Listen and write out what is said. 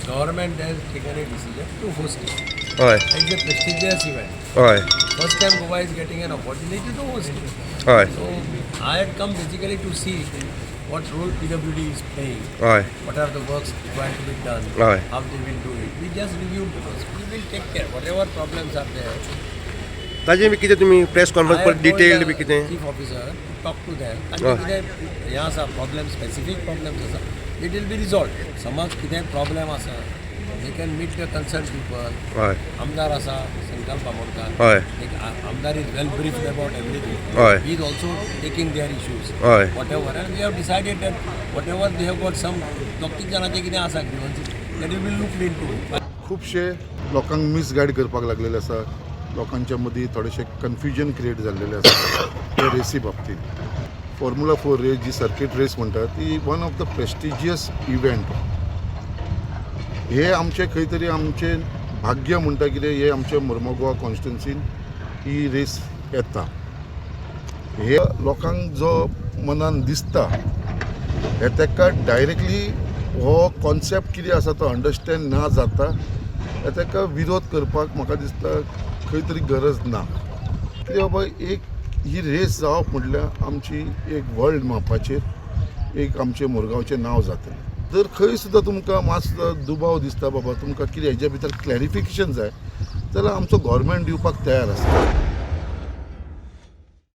Government has taken a decision to host it. It's a prestigious event. First time Goa is getting an opportunity to host it. So I had come basically to see what role PWD is playing, what are the works required to be done, how they will do it. We just reviewed because we will take care whatever problems are there. ताजे बी कितें तुमी press I conference have told detailed the B कितें? Chief officer to talk to them. तांचे कितें हें आसा, problem, specific problems आसा, it will be resolved. समज कितें प्रॉब्लेम आसा, they can meet the concern people. आमदार आसा संकल्प आमोणकार. आमदार is well briefed about everything. He is also taking their issues, whatever, and we have decided that whatever they have got, some दोग तीग जाणांचे कितें आसा grievances, that will be looked into. खुबशे लोकांक misguide करपाक लागलेले आसा. लोकांच्या मदीं थोडेशें कन्फ्युजन क्रिएट जाल्लेलें आसा त्या रेसी बाबतींत. फॉर्म्युला 4 रेस जी सर्कीट रेस म्हणटा ती one of the prestigious event. हे आमचें खंय तरी आमचें भाग्य म्हणटा कितें, हे आमच्या मुर्मोगांव कॉन्स्टिट्युन्सीन ही रेस येता. हे लोकांक जो मनान दिसता हे ताका डायरेक्टली हो कॉन्सेप्ट कितें आसा तो अंडरस्टँड ना जाता, हे ताका विरोध करपाक म्हाका दिसता खंय तरी गरज ना. कित्याक बाबा, एक ही रेस जावप म्हटल्यार आमची एक वर्ल्ड मापाचेर एक आमचें मुरगांवचें नांव जातलें. जर खंय सुद्दां तुमकां मात सुद्दां दुबाव दिसता बाबा तुमकां कितें हेज्या भितर क्लॅरिफिकेशन जाय जाल्यार आमचो गोवोरमेंट दिवपाक तयार आसा.